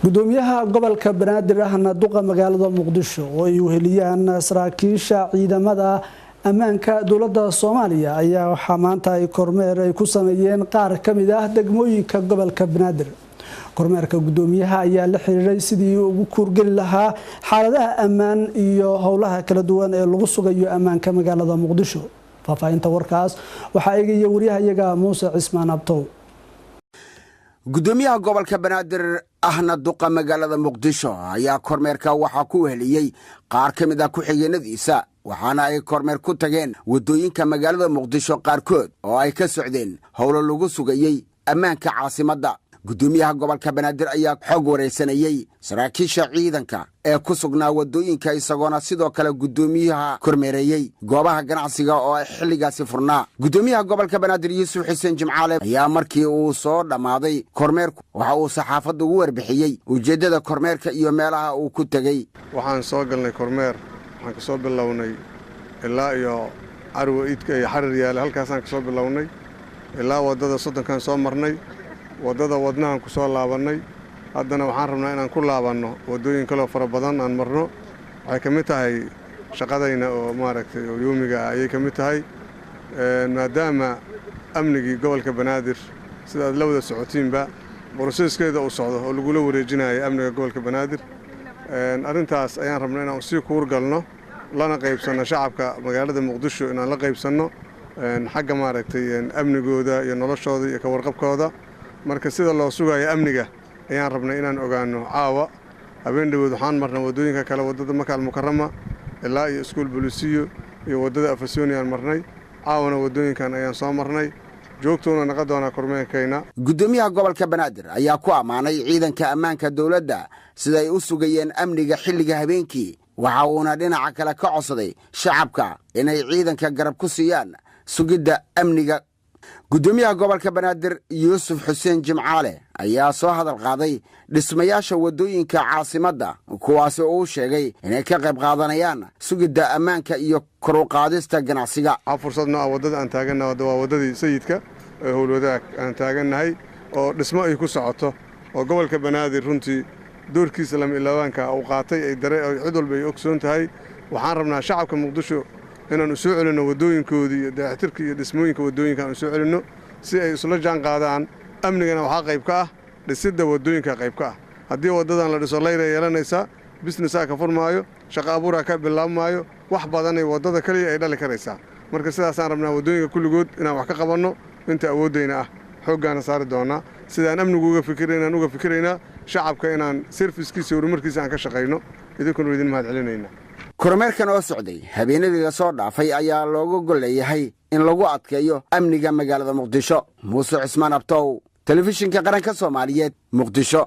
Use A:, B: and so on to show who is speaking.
A: Gudoomiyaha gobolka Banaadir ahna duqa magaalada Muqdisho oo ay weheliyaan saraakiisha ciidamada ammaanka dowladda Soomaaliya ayaa waxaa maanta ay kormeer ay ku sameeyeen qaar ka mid ah degmooyinka gobolka Banaadir. Kormeerka gudoomiyaha ayaa la xiriiray sidii ugu kuurgeli lahaa xaaladaha ammaan iyo howlaha kala duwan ee lagu sugayo ammaanka magaalada Muqdisho. Faahfaahinta warkaas waxaa eegaya wariyahayaga Muuse Cismaan Abtow.
B: Gudoomiyaha gobolka Banaadir ahna duqa magaalada Muqdisho ayaa kormeerka waxaa ku weheliyey qaar ka mid ah ku-xigeenadiisa, waxaana ay kormeer ku tageen waddooyinka magaalada Muqdisho qaarkood oo ay ka socdeen howlo lagu sugayey ammaanka caasimadda. Gudoomiyaha gobolka Banaadir ayaa xog waraysanayey saraakiisha ciidanka ee ku sugnaa waddooyinka, isagoona sidoo kale guddoomiyaha kormeereeyey goobaha ganacsiga oo ay xilligaasi furnaa. Guddoomiyaha gobolka Banaadir Yuusuf Xuseen Jimcaale ayaa markii uu soo dhammaaday kormeerku waxa uu saxaafadda ugu warbixiyey ujeeddada kormeerka iyo meelaha uu ku tegey.
C: Waxaan soo galnay kormeer, waxaan ka soo bilownay ilaa iyo Carwo Iidka iyo Xarir Yaale, halkaasaan ka soo bilownay ilaa waddada Soddonkaan soo marnay, waddada Wadnahan ku soo laabannay. Haddana waxaan rabnaa inaan ku laabanno waddooyin kaloo fara badan aan marno. Waxay ka mid tahay shaqadayna oo maaragtay oo yoomiga ah ayay ka mid tahay, maadaama amnigii gobolka Banaadir, sida aad la wada socotiinba, process-keeda uu socdo oo lagula wareejinayo amniga gobolka Banaadir. Arrintaas ayaan rabnaa inaan sii kuurgalno, lana qaybsanno shacabka magaalada Muqdisho, inaan la qaybsanno xagga maaragtay amnigooda iyo noloshooda iyo ka warqabkooda. Marka sida loo sugayo amniga ayaan rabnay inaan ogaano. Caawa habeen dhawood waxaan marnay waddooyinka kale, waddada Maka Almukarama ilaa iyo Iskuul Bolisiyo iyo waddada Afasoni aan marnay. Caawana waddooyinkan ayaan soo marnay, joogtuuna naqon doonaa kormeerkayna.
B: Guddoomiyaha gobolka Banaadir ayaa ku ammaanay ciidanka ammaanka dowladda sida ay u sugayeen amniga xilliga habeenkii, waxa uuna dhinaca kale ka codsaday shacabka inay ciidanka garab ku siiyaan sugidda amniga. Guddoomiyaha gobolka Banaadir Yuusuf Xuseen Jimcaale ayaa soo hadal qaaday dhismayaasha waddooyinka caasimadda, kuwaasi oo uu sheegay inay ka qayb qaadanayaan sugidda ammaanka iyo kor u qaadista ganacsiga.
C: Waxaa fursad noo ah waddada aan taagannahay waa waddadii Sayidka ee Howlwadaag aan taagannahay oo dhismo ay ku socoto, oo gobolka Banaadir runtii doorkiisa lama ilaawaanka uu qaatay ay dare cid walba ay ogsoon tahay. Waxaan rabnaa shacabka Muqdisho inaan u soo celinno waddooyinkoodii iyo dayactirka iyo dhismooyinka waddooyinka aan u soo celinno si ay isla jaan qaadaan. Amnigana waxaa qayb ka ah dhisidda waddooyinka qayb ka ah. Haddii waddadan la dhiso, layra yeelanaysaa, business-aa ka furmaayo, shaqo abuuraa ka bilaabmaayo, wax badanay waddada keliya ay dhali karaysaa. Marka sidaasaan rabnaa waddooyinka kulligood inaan wax ka qabanno inta awooddayna ah, xooggaana saari doonaa. Sidaan amnigu uga fikiraynaan uga fikiraynaa shacabka inaan service-kiisa, horumarkiisa aan ka shaqayno. Idinkuna idin mahad celinaynaa.
B: Kormeerkan oo socday habeenadii lasoo dhaafay ayaa looga golleeyahay in lagu adkeeyo amniga magaalada Muqdisho. Muuse Cismaan Abtow, Telefishinka Qaranka Soomaaliyeed, Muqdisho.